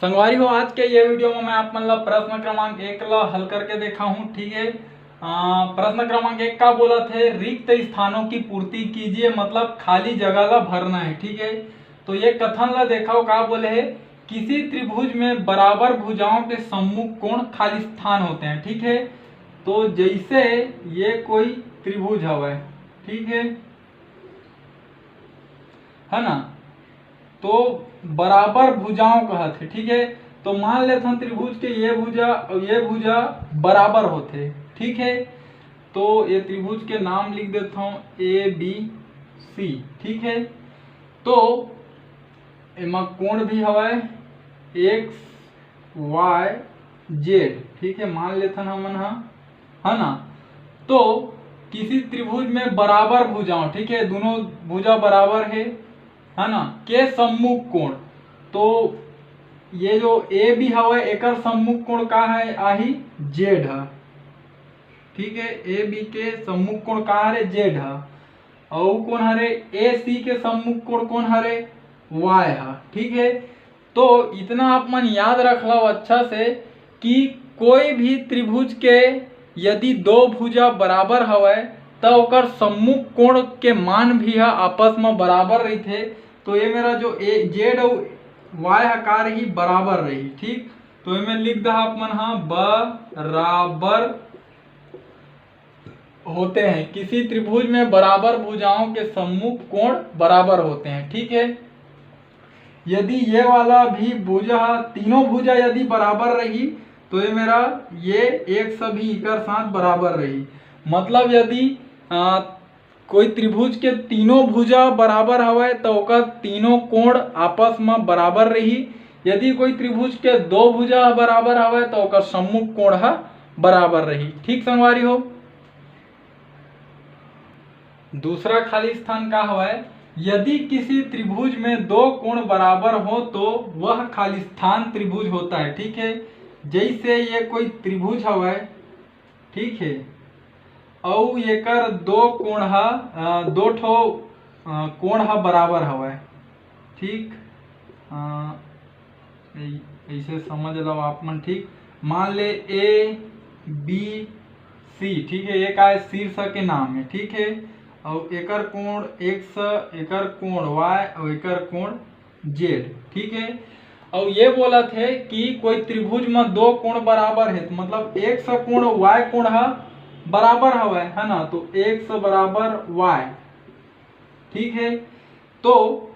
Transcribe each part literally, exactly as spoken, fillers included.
संगवारी हो, आज के ये वीडियो में मैं आप मन ला प्रश्न क्रमांक एक ला हल करके देखाहूँ। ठीक है, अ, प्रश्न क्रमांक एक का बोलत हे, रिक्त स्थानों की पूर्ति कीजिए, मतलब खाली जगह ला भरना है। ठीक है, तो ये कथन ला देखाओ, का बोले हे, किसी त्रिभुज में बराबर भुजाओं के सम्मुख कोण खाली स्थान होते हैं। ठीक है, तो जैसे ये कोई त्रिभुज हवय, ठीक है, है ना, तो बराबर भुजाओं कहत हे। ठीक है, तो मान लेथन त्रिभुज के ये भुजा और ये भुजा बराबर होथे। ठीक है, तो ये त्रिभुज के नाम लिख देथन ए बी सी। ठीक है, तो एमा कोण भी हवय, एक्स, वाई, जेड। ठीक है, मान लेथन हमन ह, है ना, तो किसी त्रिभुज में बराबर भुजाओं, ठीक है, दोनों भुजा बराबर है, है ना, के सम्मुख कोण, तो ये जो ए बी हवय, एकर सम्मुख कोण का है, आही, जेड ह। ठीक है, ए बी के सम्मुख कोण का हरे, जेड ह। अउ कोण हरे, ए सी के सम्मुख कोण कोण हरे, वाई ह। ठीक है, तो इतना आप मन याद रख लो अच्छा से कि कोई भी त्रिभुज के यदि दो भुजा बराबर हवय, त ओकर सम्मुख कोण के मान भी ह आपस में बराबर रहिथे। तो ये मेरा जो ए, जेड अउ वाई ह का रही, बराबर रही। ठीक, तो एमे लिख दहा आप मन ह, बराबर होते हैं। किसी त्रिभुज में बराबर भुजाओं के सम्मुख कोण बराबर होते हैं। ठीक है, यदि ये वाला भी भुजा, तीनों भुजा यदि बराबर रही, तो ये मेरा ये एक्स भी इकर साथ बराबर रही। मतलब यदि, आ, कोई त्रिभुज के तीनों भुजा बराबर हवय, तो ओकर तीनों कोण आपस में बराबर रही। यदि कोई त्रिभुज के दो भुजा बराबर हवय, तो ओकर सम्मुख कोण ह बराबर रही। ठीक संगवारी हो, दूसरा खाली स्थान का हवय, यदि किसी त्रिभुज में दो कोण बराबर हो, तो वह खाली स्थान त्रिभुज होता है। ठीक है, जैसे ये कोई त्रिभुज हवय, ठीक है, अउ एकर दो कोण ह, अ, दो ठो, अ, कोण ह बराबर हवय। ठीक, अ, ऐ-, ऐसे समझ लो आप मन। ठीक, मान ले ए बी सी, ठीक है, एक आय शीर्ष के नाम है। ठीक है, अउ एकर कोण एक्स, एकर कोण वाई अउ एकर कोण जेड। ठीक है, अउ ये बोलत हे कि कोई त्रिभुज में दो कोण बराबर है, तो मतलब एक्स कोण वाई कोण ह बराबर हवय, है ना, तो एक्स बराबर वाई। ठीक है, तो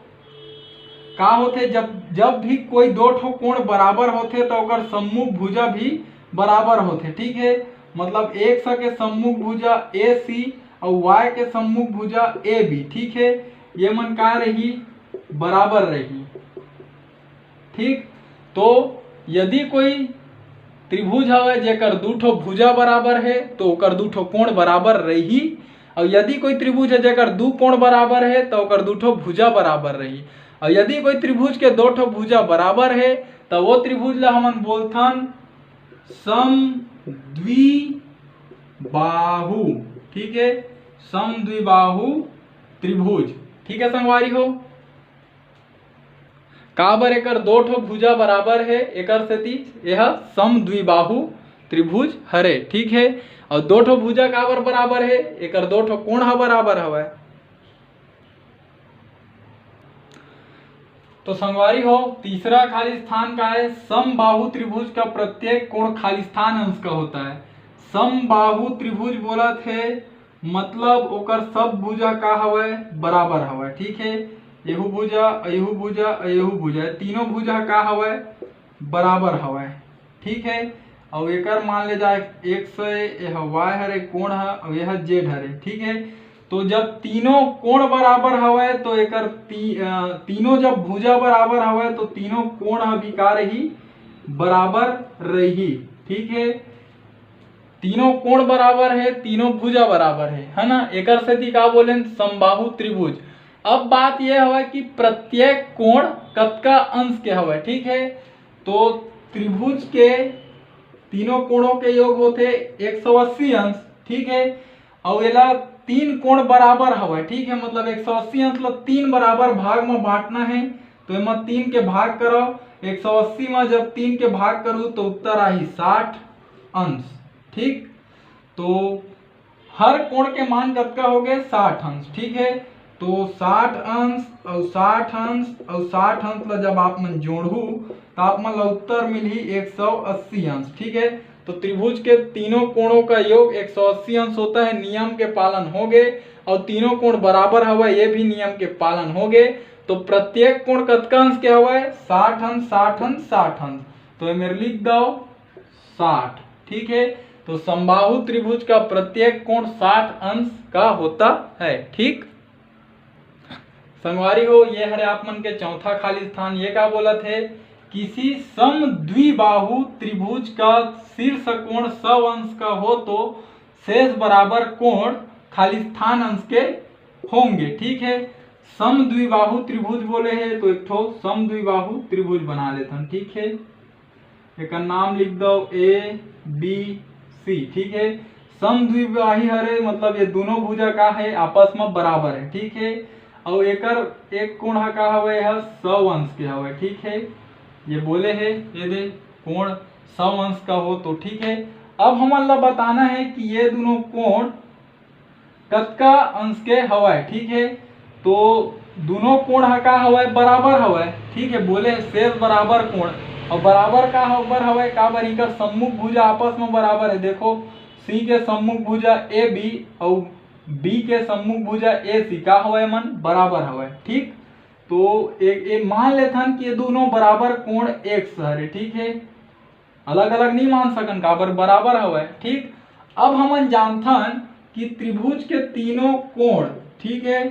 का होथे, जब जब भी कोई दो ठो कोण बराबर होथे, तो ओकर सम्मुख भुजा भी बराबर होथे। ठीक है, मतलब एक्स के सम्मुख भुजा ए सी अउ वाई के सम्मुख भुजा ए बी। ठीक है, ये मन का रही, बराबर रही। ठीक, तो यदि कोई त्रिभुज हवय जेकर दू ठो भुजा बराबर है, तो ओकर दू ठो कोण बराबर रही। और यदि कोई त्रिभुज है जेकर दू कोण बराबर है, तो ओकर दू ठो भुजा बराबर रही। और यदि कोई त्रिभुज के दो ठो भुजा बराबर है, तो वो त्रिभुज ला हमन बोलथन समद्विबाहु। ठीक है, समद्विबाहु त्रिभुज। ठीक है संगवारी हो, काबर एकर दो ठो भुजा बराबर है, एकर सेती यह समद्विबाहु त्रिभुज हरे। ठीक है, और दो ठो भुजा काबर बराबर है, एकर दो ठो कोण ह बराबर हवय। तो संगवारी हो, तीसरा खाली स्थान का है, समबाहु त्रिभुज का प्रत्येक कोण खाली स्थान अंश का होता है। समबाहु त्रिभुज बोलत हे, मतलब ओकर सब भुजा का हवय, बराबर हवय। ठीक है, एहू भुजा, एहू भुजा, एहू भुजा, तीनों भुजा का हवय, बराबर हवय। ठीक है, अउ एकर मान ले जाए एक्स, यह वाई हरे कोण ह, अउ यह जेड हरे। ठीक है, तो जब तीनों कोण बराबर हवय, तो एकर ती-, अ, तीनों जब भुजा बराबर हवय, तो तीनों कोण ह भी का रही, बराबर रही। ठीक है, तीनों कोण बराबर है, तीनों भुजा बराबर है, है ना, एकर सेती का बोलेन, समबाहु त्रिभुज। अब बात यह हवय कि प्रत्येक कोण कतका अंश के हवय। ठीक है, तो त्रिभुज के तीनों कोणों के योग होथे एक सौ अस्सी अंश। ठीक है, अउ एला तीन कोण बराबर हवय। ठीक है, मतलब एक सौ अस्सी अंश ला तीन बराबर भाग में बांटना है, तो एमा तीन के भाग करव, एक सौ अस्सी में जब तीन के भाग करूँ तो उत्तर आही साठ अंश। ठीक, तो हर कोण के मान कतका हो गए? साठ अंश। ठीक है, तो साठ अंश और साठ अंश और साठ अंश ला जब आप मन जोड़हू तो आप मन ला उत्तर मिलही एक सौ अस्सी अंश। ठीक है, तो त्रिभुज के तीनों कोणों का योग एक सौ अस्सी अंश होता है। नियम के पालन हो गए और तीनों कोण बराबर हवा, ये भी नियम के पालन हो गए। तो प्रत्येक कोण कतका अंश के हवा? साठ अंश, साठ अंश, साठ अंश। तो ये मेरे लिख दो साठ। ठीक है, तो समबाहु त्रिभुज का प्रत्येक कोण साठ अंश का होता है। ठीक, संगवारी हो, ये हरे आप मन के चौथा खाली स्थान। ये का बोलत है? किसी सम द्विबाहु त्रिभुज का शीर्ष कोण सौ अंश का हो तो शेष बराबर कोण खाली स्थान अंश के होंगे। ठीक है, सम द्विबाहु त्रिभुज बोले है तो एक ठो सम द्विबाहु त्रिभुज बना लेथन। ठीक है, एक नाम लिख दो ए बी सी। ठीक है, सम द्विबाही हरे, मतलब ये दोनों भुजा का है, आपस में बराबर है। ठीक है, और एकर एक कोण का हवे है सौ अंश के हवे। ठीक है, ये बोले है ये दे कोण सौ अंश का हो तो। ठीक है, अब हमन ला बताना है कि ये दोनों कोण कतका अंश के हवय। ठीक है, तो दोनों कोण ह का हवय? बराबर हवय। ठीक है, बोले शेष बराबर कोण, और बराबर का बर हवय? का बर? इकर सम्मुख भुजा आपस में बराबर है। देखो, सी के सम्मुख भुजा ए बी और बी के सम्मुख भुजा ए सी का हवय? मन बराबर हवय। ठीक, तो एक, एक मान लेथन कि ये दोनों बराबर कोण एक्स हरे। ठीक है, अलग अलग नहीं मान सकन, काबर? बराबर हवय। ठीक, अब हमन जानथन कि त्रिभुज के तीनों कोण, ठीक है,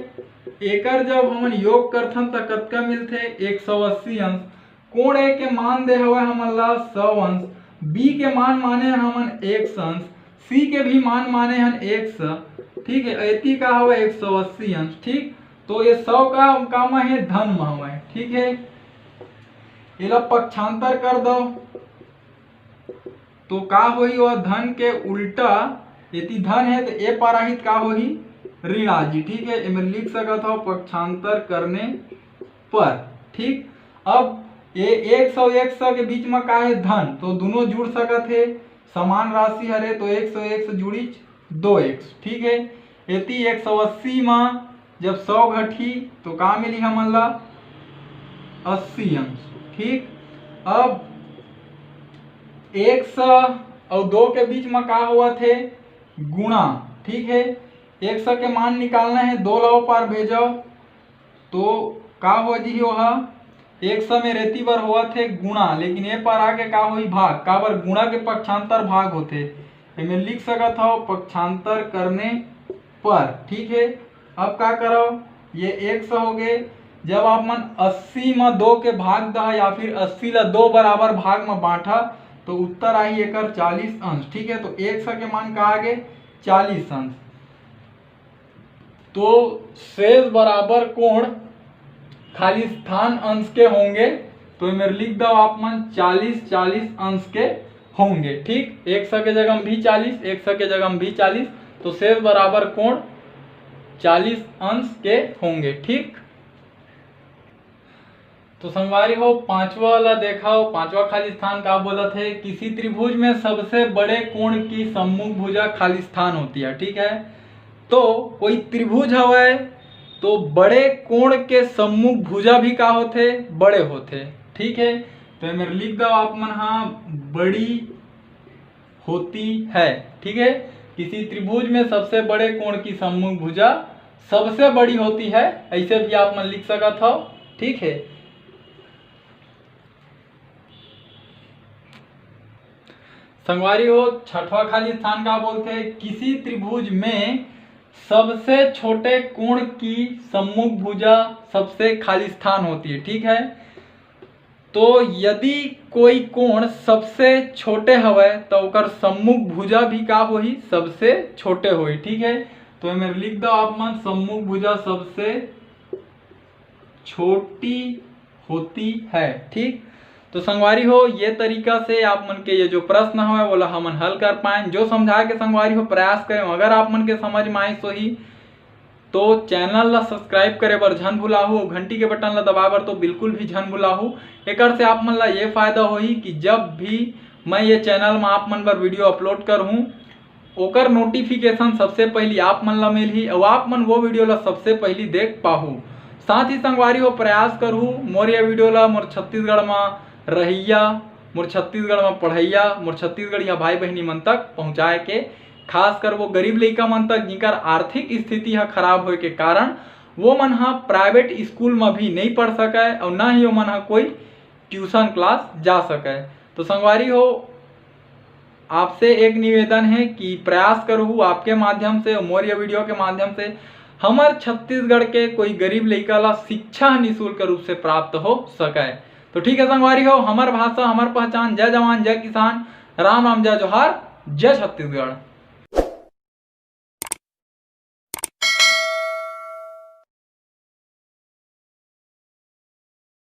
एकर जब हमन योग करथन त कतका मिलथे? एक सौ अस्सी अंश। कोण ए के मान दे हवय हमन ला सौ अंश, बी के मान माने हमन एक अंश, सी के भी मान माने हन एक सौ। ठीक है, एती का हवय एक सौ अस्सी अंश। ठीक, तो ये सौ का का मा है? धन मा हवय। ठीक है, एला पक्षांतर कर दो तो का होही? वह धन के उल्टा, यदि धन है तो ए पार आही त का होही? ऋण आ जी। ठीक है, एमे लिख सकत हो पक्षांतर करने पर। ठीक, अब ये एक सौ एक सौ के बीच में का है? धन, तो दोनों जुड़ सकत है, समान राशि हरे तो एक सौ एक से जुड़ीच दो एक्स। ठीक है, एती एक सौ अस्सी मा जब सौ घटही तो का मिली हमन ला? अस्सी अंश। ठीक, अब एक सौ और दो के बीच में का होवत है? गुणा। ठीक है, एक सौ के मान निकालना है, दो ला ओ पार भेजो तो का हो जी? ओहा एक सौ में रेती बर होवत है गुणा, लेकिन ए पार आके का होही? भाग। काबर? गुणा के पक्षांतर भाग होथे। एमे लिख सकत हो पक्षांतर करने पर। ठीक है, अब का करव? ये एक सौ हो गए। जब आप मन अस्सी में दो के भाग दहा या फिर अस्सी ला दो बराबर भाग में बांटा तो उत्तर आही एकर चालीस अंश। ठीक है, तो एक सौ के मान का आ गए? चालीस अंश। तो शेष बराबर कोण खाली स्थान अंश के होंगे, तो एमे लिख दो आप मन चालीस, चालीस अंश के होंगे। ठीक, एक सौ के जगह में भी चालीस, एक सौ के जगह में भी चालीस, तो शेष बराबर कोण चालीस अंश के होंगे। ठीक, तो संगवारी हो, पांचवा वाला देखा हो, पांचवा खाली स्थान का बोलत है? किसी त्रिभुज में सबसे बड़े कोण की सम्मुख भुजा खाली स्थान होती है। ठीक है, तो कोई त्रिभुज हवय तो बड़े कोण के सम्मुख भुजा भी का होथे? बड़े होथे। ठीक है, तो एमे लिख दो आप मन, हाँ, बड़ी होती है। ठीक है, किसी त्रिभुज में सबसे बड़े कोण की सम्मुख भुजा सबसे बड़ी होती है, ऐसे भी आप मन लिख सकत हो। ठीक है संगवारी हो, छठवा खाली स्थान का बोलते हैं? किसी त्रिभुज में सबसे छोटे कोण की सम्मुख भुजा सबसे खाली स्थान होती है। ठीक है, तो यदि कोई कोण सबसे छोटे हवय तो ओकर सम्मुख भुजा भी का होही? सबसे छोटे होही। ठीक है, तो एमे लिख दो आप मन, सम्मुख भुजा सबसे छोटी होती है। ठीक, तो संगवारी हो, ये तरीका से आप मन के ये जो प्रश्न हवय ओला हमन हल कर पाएन। जो समझा के संगवारी हो प्रयास करें, अगर आप मन के समझ में आइस होही तो चैनल ला सब्सक्राइब करे बर झन भुलाहू और घंटी के बटन ला दबाए बर तो बिल्कुल भी झन भुलाहू। एकर से आप मन ला ये फायदा होही कि जब भी मैं ये चैनल में आप मन बर वीडियो अपलोड करहूँ, ओकर नोटिफिकेशन सबसे पहली आप मन ला मिलही और आप मन वो वीडियो ला सबसे पहली देख पाहू। साथ ही संगवारी हो, प्रयास करहू मोर ये वीडियो ला मोर छत्तीसगढ़ में रहैया, मोर छत्तीसगढ़ में पढ़ैया, मोर छत्तीसगढ़िया भाई बहनी मन तक पहुँचाए के, खासकर वो गरीब लइका मन तक जिनकर आर्थिक स्थिति ह खराब होए के कारण वो मन ह प्राइवेट स्कूल में भी नहीं पढ़ सकय और ना ही वो मन ह कोई ट्यूशन क्लास जा सकय। तो संगवारी हो, आपसे एक निवेदन है कि प्रयास करहू आपके माध्यम से और मोर ये वीडियो के माध्यम से हमर छत्तीसगढ़ के कोई गरीब लइका ला शिक्षा निशुल्क रूप से प्राप्त हो सकय। तो ठीक है संगवारी हो, हमर भाषा हमर पहचान। जय जवान जय किसान, राम राम जय जोहार, जय छत्तीसगढ़।